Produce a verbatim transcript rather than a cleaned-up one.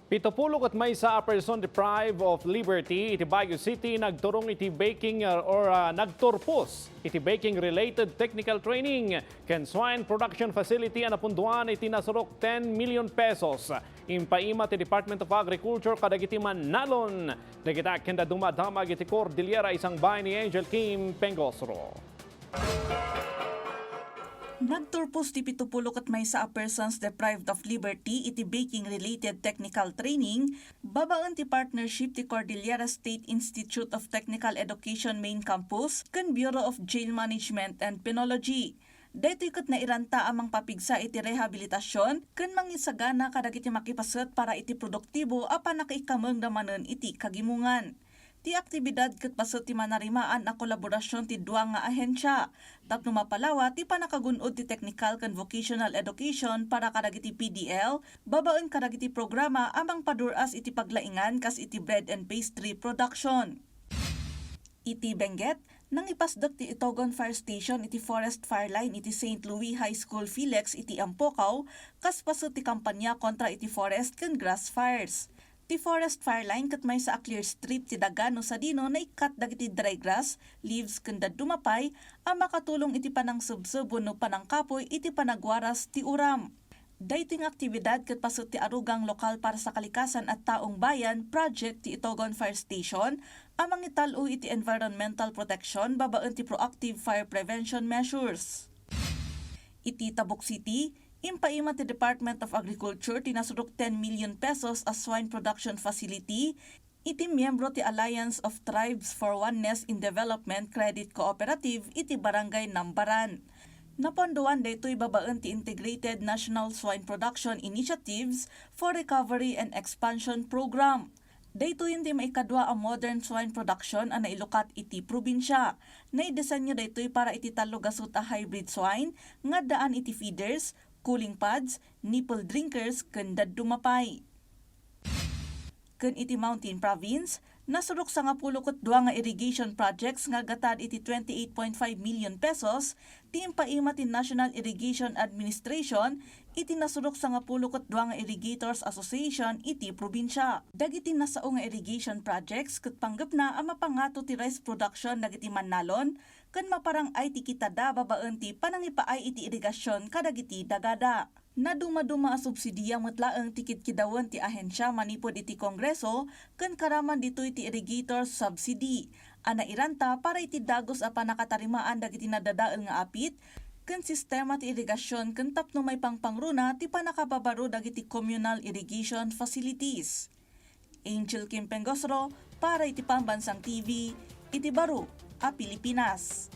Pitupulo ket maysa a person deprived of liberty iti Baguio City nagturong iti baking, uh, or, uh, nagturpos iti baking-related technical training ken swine production facility a napunduan iti nasurok ten million pesos. Impaima ti Department of Agriculture kadagiti mannalon. Dagita ken dadduma a damag iti Cordillera, isangbay ni Angel Kim Pengosro. Nagturpos ti pitupulo ket maysa a persons deprived of liberty iti baking-related technical training babaen ti partnership ti Cordillera State Institute of Technical Education Main Campus ken Bureau of Jail Management and Penology. Daytoy ket nairanta a mangpapigsa iti rehabilitasyon ken mangisagana kadagiti makipaset para iti produktibo a pannakaikkamengda manen iti kagimongan. Ti aktibidad ket paset ti manarimaan a kolaborasion ti dua nga ahensia tapno mapalawa ti pannakagun-od ti technical ken vocational education para kadagiti P D L babaen kadagiti programa a mangpadur-as iti paglaingan kas iti bread and pastry production. Iti Benguet, nangipasdek ti Itogon Fire Station iti forest fire line iti Saint Louis High School Filex iti Ampokaw, kas paset ti kampanya kontra iti forest ken grass fires. Ti forest fire line ket maysa a clear strip ti daga no sadino naikkat dagiti dry grass, leaves ken dadduma pay a makatulong iti panangsebseb wenno panangkapoy iti panagwaras ti uram. Daytoy nga aktibidad ket paset ti Arugang Lokal para sa Kalikasan a Taong Bayan project ti Itogon Fire Station a mangital-o iti environmental protection babaen ti proactive fire prevention measures. Iti Tabuk City, impaima ti Department of Agriculture ti nasurok ten million pesos a swine production facility iti miyembro ti Alliance of Tribes for Oneness in Development Credit Cooperative iti Barangay Nambaran. Napunduan daytoy babaen ti Integrated National Swine Production Initiatives for Recovery and Expansion Program. Daytoyen ti maikadua a modern swine production a nailukat iti probinsia. Naidisenyo daytoy para iti tallo gasut a hybrid swine nga addaan iti feeders, cooling pads, nipple drinkers, ken dadduma pay. Ken iti Mountain Province, nasurok sangapulo ket dua nga irrigation projects nga aggatad iti twenty-eight point five million pesos ti impaima ti National Irrigation Administration iti nasurok sangapulo ket dua nga Irrigators Association iti probinsia. Dagiti nasao nga irrigation projects ket panggepna a mapangato ti rice production dagiti mannalon ken maparang-ay ti kitada babaen ti panangipaay iti irigasion kadagiti dagada. Nadumaduma a subsidia met laeng ti kidkidawen ti ahensia manipud iti Kongreso ken karaman ditoy ti irrigator subsidy a nairanta para iti dagus a pannakatarimaan dagiti nadadael nga apit ken sistema ti irigasion ken tapno maipangpangruna ti pannakababaro dagiti communal irrigation facilities. Angel Kim Pengosro para iti Pambansang T V iti baro a Pilipinas.